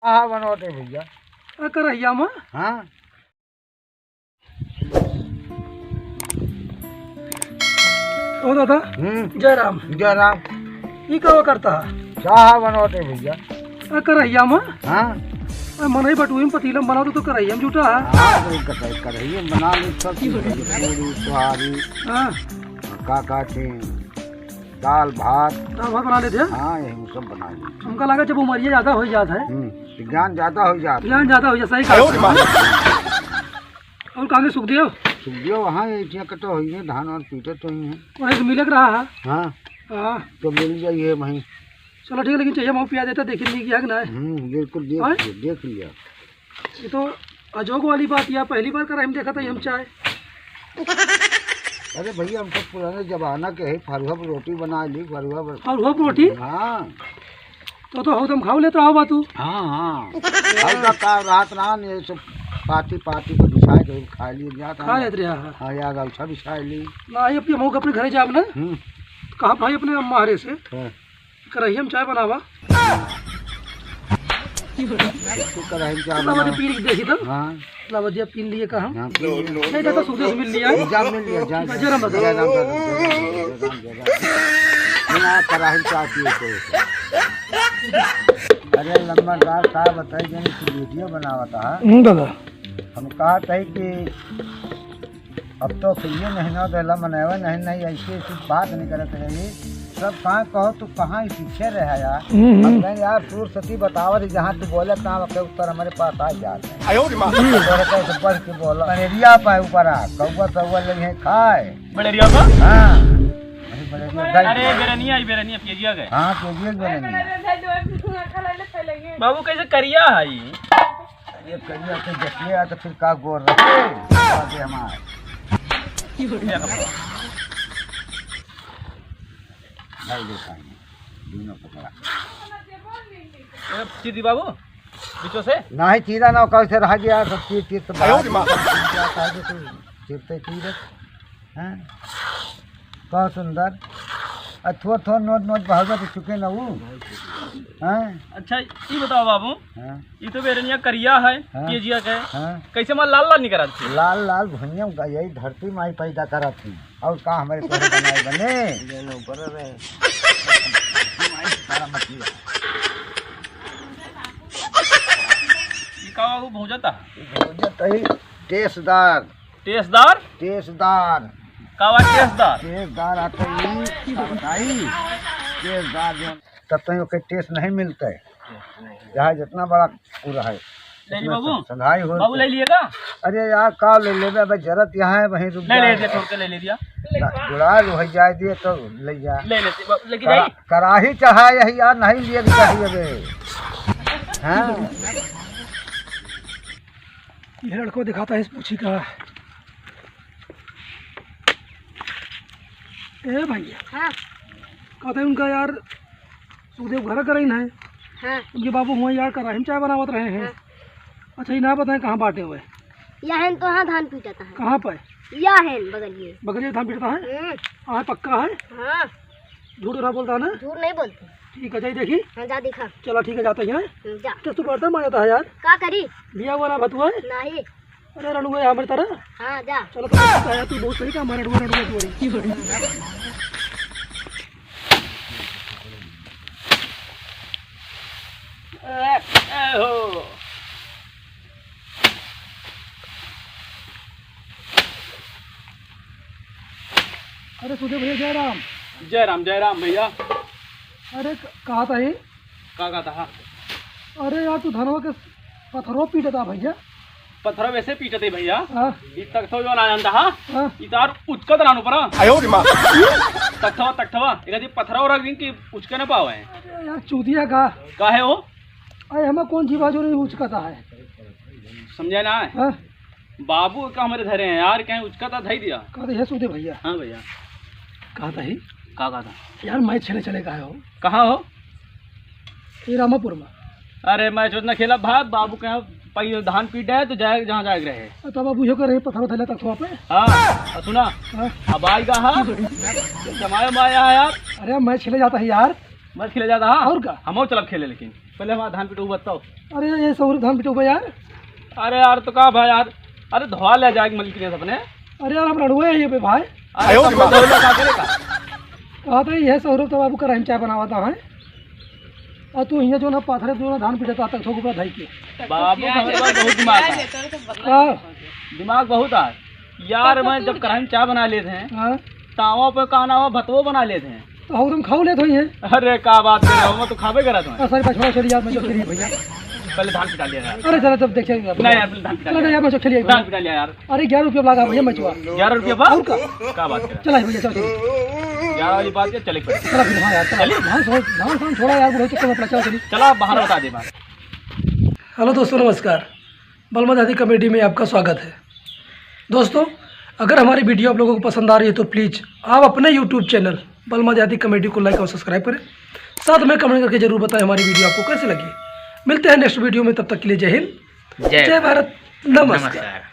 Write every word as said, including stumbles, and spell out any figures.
हाँ, बनवत है भइया। आ, करहिया में? हाँ। ओ दादा, हम्म। जय राम। जय राम। ई का करत ह? चाह बनवत है भइया। आ, करहिया में? हाँ। आ, मनई बटुई में पतीला में बनावत ह तो करहिया में जूठा है। हाँ, तो कर-, करहिया में बना ले सब चीज, पूरी, सोहारी। हाँ। का कहते हैं, दाल भात। दाल भात बना लेते हैं? हाँ, यही सब बना लेते हैं। हमका लगा जब उमरिया ज्यादा हो जात है। हम्म, तो ज्ञान ज्यादा हो जात है। ज्ञान ज्यादा हो जात, सही कहा। और कहाँ के सुखदेव? सुखदेव वहाँ है, इतिया कतो होई है, धान वान पीटत होई है। वहीं से मिलक रहा है। हाँ। हाँ। तो मिल जाइए वहीं। चलो ठीक है, लेकिन चाहिए, हम पिया देता, देखी नहीं किया कि ना। हम्म, बिल्कुल देख हाँ? लिया, देख लिया। ये तो अजोग वाली बात, या पहली बार करा हम देखा था, हम चाय। अरे भइया, हम सब पुराने जमाना के है, फरुआ पर रोटी बना ली, फरुआ पर। फरुआ पर रोटी? हाँ। तो, तो हरदम खाओ लेता होबा तू। हाँ, हाँ। हल्का का रात ना, ये सब पाती, पाती को बिछा के खा लिए जाता खा है। लेते रहे, हाँ। हाँ, यार, अच्छा बिछा ली। ना, ये अपने मऊ के अपने घरे जाब ना। हम्म। तो कहाँ भाई अपने अम्मा हरे से? हाँ। करहिया में चाय बनावा। तू करहिया में चाय लावा बनावा। दे पीन के देखी तो। हाँ। लावा दिया पीन लिए का हम। हाँ, पीन लिया। नहीं, दादा, सुखदेव से मिल लिया है। जा मिल लिया, जा, जा। जय राम दादा। जय राम दादा, जय राम, जय राम, जय राम। बिना करहिया में चाय पिए कोई। अरे लम्बरदार, का बताई, जन की वीडियो बनावत हा। हम्म, दादा। हम कहत है कि अब तो कहिए नहीं ना देला, मनवा नहीं, नहीं, ऐसी, ऐसी बात नहीं करत रही। सब कहाँ कहो, तू कहाँ ही पीछे रहा यार। हम्म, हम्म। हम कहें, "यार, सूर सती बतावत ही, जहाँ तू बोले, तहाँ के उत्तर हमारे पास आ जात है।" आयो रे माँ। बोले, "कैसे बढ़ के बोला?" बनेरिया पाए ऊपर आ, कौआ, कौआ लगे हैं खाए। बनेरिया का? हाँ। अरे, बनेरिया गए। अरे, बेरनिया, ई बेरनिया, पेजिया गए। हाँ, पेजिया गए। बाबू, कैसे करिया है ई? ये करिया के देखिए, आ तो फिर का गोर रखे? आगे हमार। भाई देखा है, दोनों पकड़ा। ए, चीर दी बाबू, बीचों से। नहीं, चीरा ना, कैसे रह गया, सब चीर, चीर तो आयो रे माँ। बाहर निकल जाता है, तो तू चीरते, चीरत। हैं? बहुत सुंदर। आ थोड़, थोड़ नोट, नोट बहुत तो चुके ना वो। हैं? अच्छा, ई बताओ बाबू, हाँ। ई तो बेरनिया करिया है, हाँ। पेजिया के। हाँ। कैसे माल लाल लाल निकलत थी? लाल लाल भुइयां का यही धरती माई पैदा करत थी। और का हमारे तोहरे बनाए बने? जन ऊपर रहे। माई सारा मछली। ई का बाबू भौंजता? भौंजता ही टेस्टदार। टेस्टदार? टेस्टदार। का बा टेस्टदार? टेस्टदार आते ही, का बताई? टेस्टदार जो तब तो ओके टेस्ट नहीं मिलता है। चाहे जितना बड़ा पूरा है। ले ली बाबू। संघाई हो बाबू, ले लिए का? अरे यार, का ले लेबे? अबे जरत यहाँ है, वहीं रुक ले, ले, जा। दे, छोड़ के ले ले दिया। ना, जुड़ा लो, है जाए दिए तो ले जा। ले ले, बाबू, लेके करा-, जाई। कराही चढ़ाए यही यार, नहीं लिए के चाहिए बे। हाँ। ये लड़को दिखाता है इस पूछी का। ए भैया। हाँ। कहते हैं उनका यार, सुखदेव घर करइन है। हाँ। उनके बाबू हुआ यार कराही में चाय बनावत रहे हैं। हाँ। अच्छा, ये ना बताएं कहाँ बाटे हुए? या है तो हाँ धान पीटता है। कहाँ पे? या है बगलिए। बगलिए धान पीटता है? हम्म। हाँ, पक्का है? हाँ। झूठ ना बोलता ना? झूठ नहीं बोलते। ठीक है, जाई देखी। हाँ, जा दिखा। चला ठीक है, जाते हैं। हम्म, जा। तो तू बर्तन मांजता है यार। का करी? बिया हुआ ना भतुआ है? नहीं। अरे रणुआ है हमारी तरह। हाँ, जा। चलो तो ठीक है यार, तू बहुत सही काम है, रणुआ, रणुआ की बड़ी। ए, ए हो। अरे सुधे भैया, जय राम। जय राम, जय राम भैया। अरे क-, कहा था ही? का कहता हा? अरे यार, तू धनवा के पत्थरो पीटता भैया। पत्थरो वैसे पीटते भैया। हाँ। ई तख्तो जो ना जानता हा? हाँ। ई तार उचकत रहनु परा। आयो रे माँ। तख्तवा, तख्तवा। एक आदमी पत्थरो रख दिन कि उचके ना पावे। अरे यार, चूतिया का। काहे हो? अरे हमें कौन जीवा जो नहीं उचकता है? समझे ना है? हाँ। बाबू का हमारे धरे हैं यार, कहीं उचकता धई दिया। कहा था, ये सुधे भैया। हाँ भैया। कहा था ही? का कहा था? यार, मैच खेले चले का हो? कहाँ हो? ये रामापुर में। अरे, मैच उतना खेला भाई, बाबू के यहाँ पै-, धान पीट है तो जाए, जहाँ जाए के रहे। तब बाबू यो करे, पत्थर उठा लेता थोड़ा पे। हाँ, और सुना, हाँ। अब आएगा, हाँ। जमाया माया है यार। अरे, मैच खेले जाता है यार। मैच खेले जाता, हाँ। और का? हम और चलब खेले, लेकिन। पहले हमारा धान पिटऊ बताओ। अरे, ये सौरभ धान पिटऊ बा यार। अरे यार, तो का भाई यार, अरे धोआ ले जाए मलिक ने अपने। अरे यार, हम रड़ुए हैं ये पे भाई। अरे तो अपना धोए ले का करेगा? कहा था ये सौरभ तो बाबू का रहम चाय बनावा था, हैं? और तू हियाँ जो ना पाथरे जो ना धान पिटता तक थोक ऊपर धाई के। बाबू का हमारे पास बहुत दिमाग है। हाँ। दिमाग बहुत है। यार, तब तो मैं तू जब कराही में चाय बना लेते हैं, हाँ। तावा पे का नावा भतवो बना लेते हैं। तो हम तुम खाओ लेते हैं। अरे, का बात कर रहे हो, मैं तो खाबे करत हूँ। अरे, sorry, बस, छोड़ा, छोड़ी यार, मैं जो खेली भैया। पहले धान पिटा लिया यार। अरे, चलो, तब देखेंगे आप। नहीं यार, पहले धान पिटा अरे, लिया। यार, मैं जो खेली भैया। धान पिटा लिया यार। अरे, ग्यारह रुपया लगा भैया, मैं चुआ। ग्यारह रुपया बा? और का? का बात कर रहे हो? चला भैया, चलो, चलो। ग्यारह वाली बात है, चले फिर। चला फिर, हाँ यार, चला। चलिए। धान छोड़, धान, धान छोड़ा यार, बुढ़ऊ चक्कर में पड़ा, चलो, चलिए। चला, बाहर बता दे बात। Hello दोस्तों, नमस्कार। बलमा देहाती comedy में आपका स्वागत है। दोस्तों, अगर हमारी video आप लोगों को पसंद आ रही है तो please आप अपने YouTube channel बलमा देहाती comedy को like और subscribe करें। साथ में comment करके जरूर बताएं हमारी video आपको कैसी लगी। मिलते हैं next video में, तब तक के लिए जय हिंद, जय जय भारत, नमस्कार। नमस्कार।